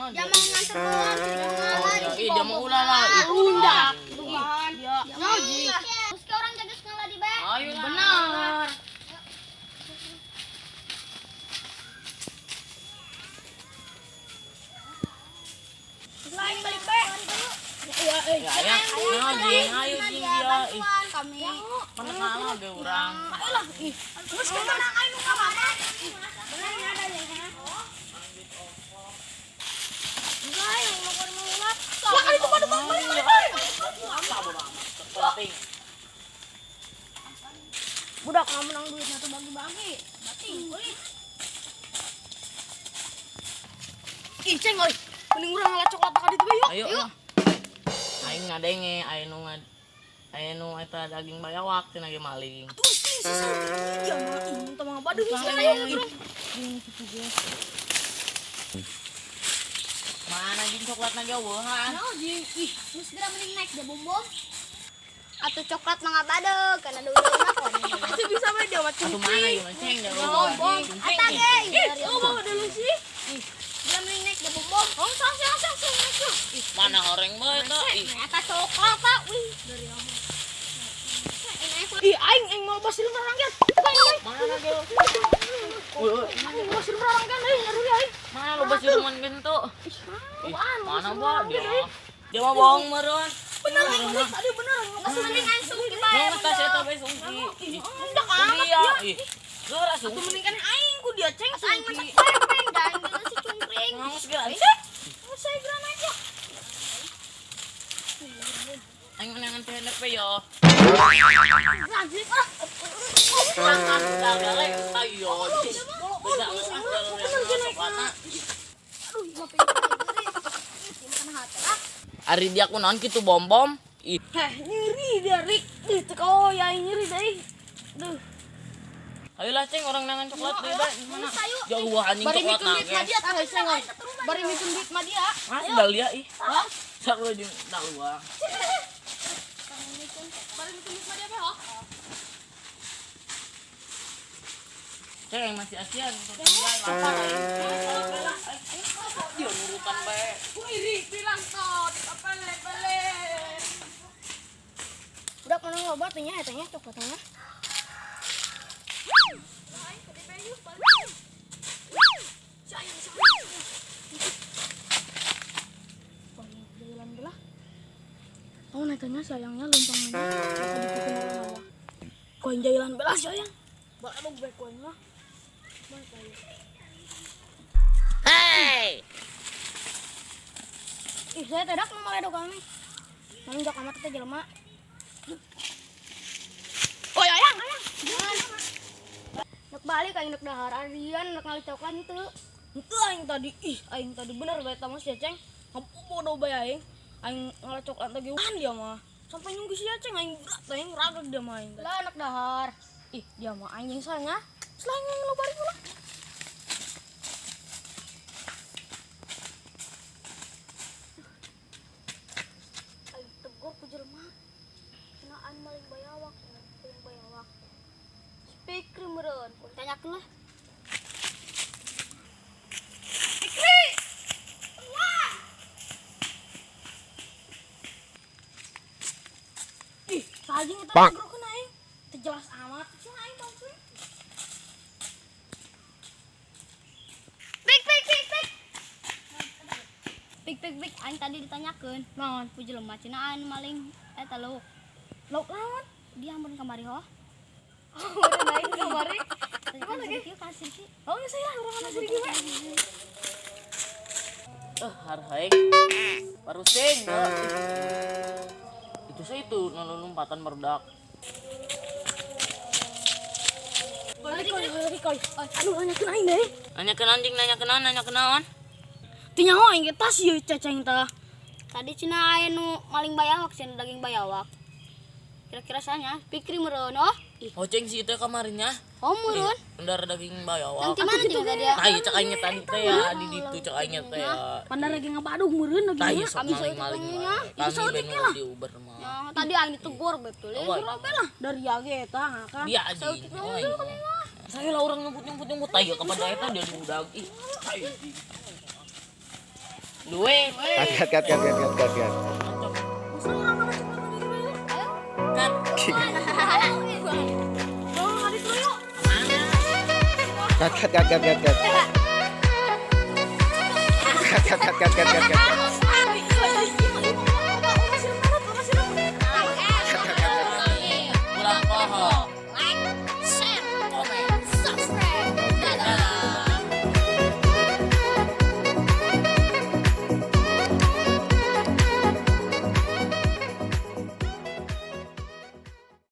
Dia mau nganter doang, ngalah. Ih, dia mau ulah lah. Undak. Ya. Terus ke orang jaga ngalah di bae. Ayo lah. Benar. Lain balik bae. Iya, eh. Ya, ya. Ayo jing, ayo jing dia. Ih, Kami. mana kalah ge urang. Ayolah, ih. Terus kita menang aing nu ka mana? Benar ada ya. Enggak, yang mau mau ulah. Lah kan itu pada balik balik balik. Penting. Budak nggak menang duitnya tuh bagi-bagi. Bating, euy. Ih, ceng euy. Mending urang ngalah coklat ka ditu yuk. Ayo. Yuk. Aing ngadenge, aing nu ngad aing nu eta daging bayawak cenah ge maling. Tuh, ih, si saeutik dia mah ih, mun teu mah badeung sih aya urang. Mana jing coklatna ge eueuhan. Nah, jing. Ih, Terus geura mending naik dia bom bom. Atau coklat mah badeg karena dulu mah kon. itu bisa mah dia mah Atuh mana ieu mah ceng da Bom, bom. Eta ge. Ih, oh bawa dulu sih. Ih, geura mending naik dia bom bom. Oh, sang sang sang sang naik yuk. Ih, mana horeng bae eta. Ih, Eta coklat pak. Wih. Dari apa? Ih, aing aing mau basil rangkaian. mana ge? Woi, woi. Aing basil rangkaian euy, nyaruri aing. Mana lo siluman gento? Ih, Ih, apaan? mana ba dia? Dia mah bohong meureun. Bener aing mah tadi bener aing Terus mending aing sungki bae. Mau ngetas eta bae sungki. Ih, Enggak amat dia. dia. Ih, geura Atuh sungki. mending kan aing ku dia ceng Aing sungki. masak pempeng dan dulu si cungkring. Ngangus geura. Saya geura naik ya. Aing menangan PNP yo. Lanjut ah. Angkat gale ayo. Beda coklatna. Aduh, mah pengen Simpen hati ah. Ari dia kunaon kitu bom-bom. Ih, Heh, nyeri dia Rik. Ih, teu oh ya nyeri deui. Duh. ayolah ceng orang nangan coklat deui bae mana? Ayo. Jauh anjing Bari coklat mikeun duit mah nage. dia tah ceng euy. Bari mikeun duit mah dia. Mas dalia ih. Sarua jeung daluang. Bari mikeun duit mah dia teh oh. Ceng yang masih asian tinggal lapar aing. Dia nurutan bae. Wih, bilang tot, apa le. Udah mana loba teh nya eta nya coklatnya. Jalan belah. Oh, naiknya sayangnya lumpang aja. Koin jalan belah sayang. Baru baik koin lah. Hey! Ih, saya tidak mau maledo kami. Mangjak amat teh jelema. Oh, ayang, ayang. Nek balik aing nek dahar arian nek ngali coklat henteu. Itu aing tadi, ih, aing tadi bener bae tama si Ceng. Ngabodoh bae aing. Aing ngalah coklat lagi kan dia mah. Sampai nyunggu si Ceng aing berat aing ragag dia mah aing. Lah nek dahar. Ih, dia mah anjing soalnya. Selain yang lo balik lah. Aing tegur ku jelema. Cenah aing maling bayawak, cenah maling bayawak. Speaker meureun, ku tanyakeun lah. Fikri. Ih, sajing eta tegur aing. Teu jelas amat cenah aing tau. Pik pik pik pik. Pik pik pik aing tadi ditanyakeun. Naon? Ku jelema cenah aing maling eta lauk. Lauk naon? Dia ampun kamari ho. Oh, meureun aing kamari. Mana ge? Kasih sih. Oh, ya saya urang kana sini we. Eh, harhaik. Baru sing. Itu saya itu lompatan barudak. Balik koi, balik koi. Aduh, nanyakeun aing deui. Nanya ke anjing, nanya ke naon, nanya ke naon. Teu nyaho aing ge tas ieu cacing tah. Tadi cenah aya nu maling bayawak cenah daging bayawak. Kira-kira sanya Pikri meureun oh. Ih, Oh, ceng si itu kamarinya. oh meureun. Endar daging bayawak. Nanti mana tinggal tadi ya? Nah, iya cek aingnya tadi teh ya, di ditu cek aingnya teh ya. Pandar lagi ngabaduh meureun lagi. Tah, iya sok Kami maling-maling saeutik wae. Kami ben nu di Uber mah. Ya, tadi aing ditegur betul ya. Oh, Robe lah dari yage eta kan. Dia anjing. Oh, iya. Saya lah orang nyumput-nyumput nyumput ayo kepada eta dia diudag. Ih, tai. Duit. Cut cut cut cut cut cut cut. Masa urang ngalacok lantai ge bae. Ayo. Cut. Ayo. Urang ka ditu yuk. Mana? Cut cut cut cut cut cut. Cut cut cut cut cut cut cut.